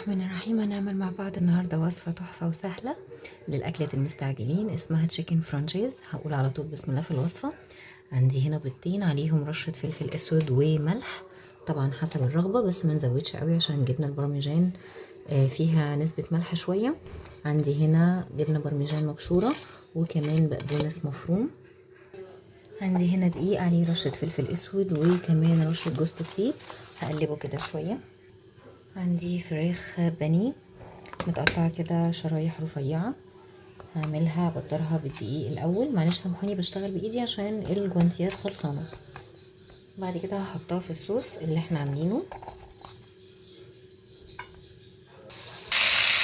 الرحمن الرحيم. هنعمل مع بعض النهارده وصفه تحفة وسهلة للاكله المستعجلين اسمها chicken فرانشيز. هقول على طول بسم الله في الوصفة. عندي هنا بيضتين عليهم رشه فلفل اسود وملح، طبعا حسب الرغبة بس ما نزودش قوي عشان الجبنة البارميجان فيها نسبه ملح شوية. عندي هنا جبنه بارميجان مبشوره وكمان بقدونس مفروم. عندي هنا دقيق عليه رشه فلفل اسود وكمان رشه جوز الطيب، هقلبه كده شوية. عندي فراخ بانيه متقطعه كده شرايح رفيعة، هعملها بطرها بالدقيق الاول. معلش سامحوني بشتغل بايدي عشان الجوانتيات خلصانه. بعد كده هحطها في الصوص اللي احنا عاملينه.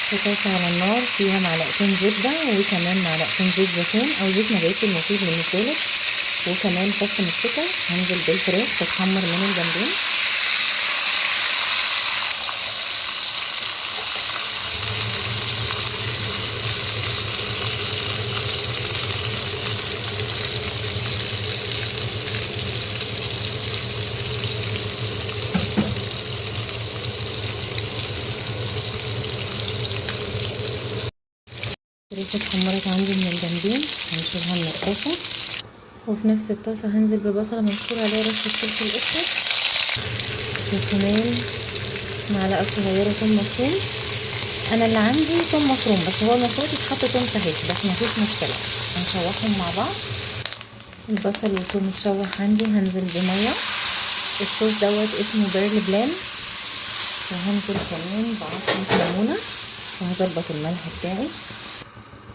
في طاسه على النار فيها معلقتين زبدة وكمان معلقتين زيت زيتون او زيت نباتي المفيد بالنسبة لك، وكمان فص مستكه. هنزل بالفراخ تتحمر من الجنبين. الفراخ اتحمرت عندي من الجنبين، هنشيلها من الطاسه. وفي نفس الطاسه هنزل ببصله مبشوره عليها رشه فلفل اسود وكمان معلقه صغيرة توم مفروم. انا اللي عندي توم مفروم بس هو المفروض يتحط توم صحيح، بس مفيش مشكلة، هنشوحهم مع بعض. البصل والتوم اتشوح عندي، هنزل بميه. الصوص دوت اسمه بيرل بلان. وهنزل كمان بعصره ليمونه وهظبط الملح بتاعي.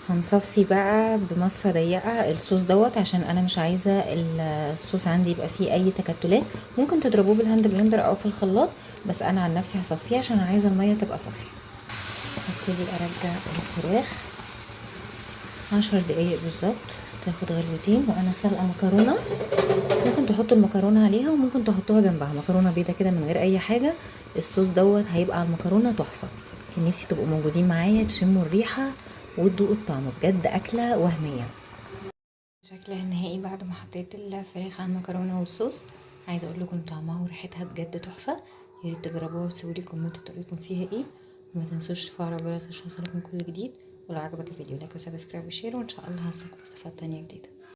هنصفي بقى بمصفى ضيقه الصوص دوت عشان انا مش عايزه الصوص عندي يبقى فيه اي تكتلات. ممكن تضربوه بال hand blender او في الخلاط، بس انا عن نفسي هصفيه عشان عايزه المية تبقى صافية. هبتدي ارجع الفراخ 10 دقايق بالظبط، تاخد غلوتين. وانا سلقه مكرونه، ممكن تحطوا المكرونه عليها وممكن تحطوها جنبها، مكرونه بيضة كده من غير اي حاجة. الصوص دوت هيبقى على المكرونه تحفة. كان نفسي تبقوا موجودين معايا تشموا الريحة وتدوقوا الطعم، بجد اكله وهمية. شكلها النهائي بعد ما حطيت الفراخ على المكرونه والصوص، عايزه اقول لكم طعمها وريحتها بجد تحفة. يا ريت تجربوها وتسيبوا لي comment رايكم فيها ايه، وما تنسوش تفعلوا الجرس عشان يوصلكم كل جديد. ولو عجبك الفيديو like و subscribe و share، وان شاء الله هنزلكم وصفات تانية جديدة.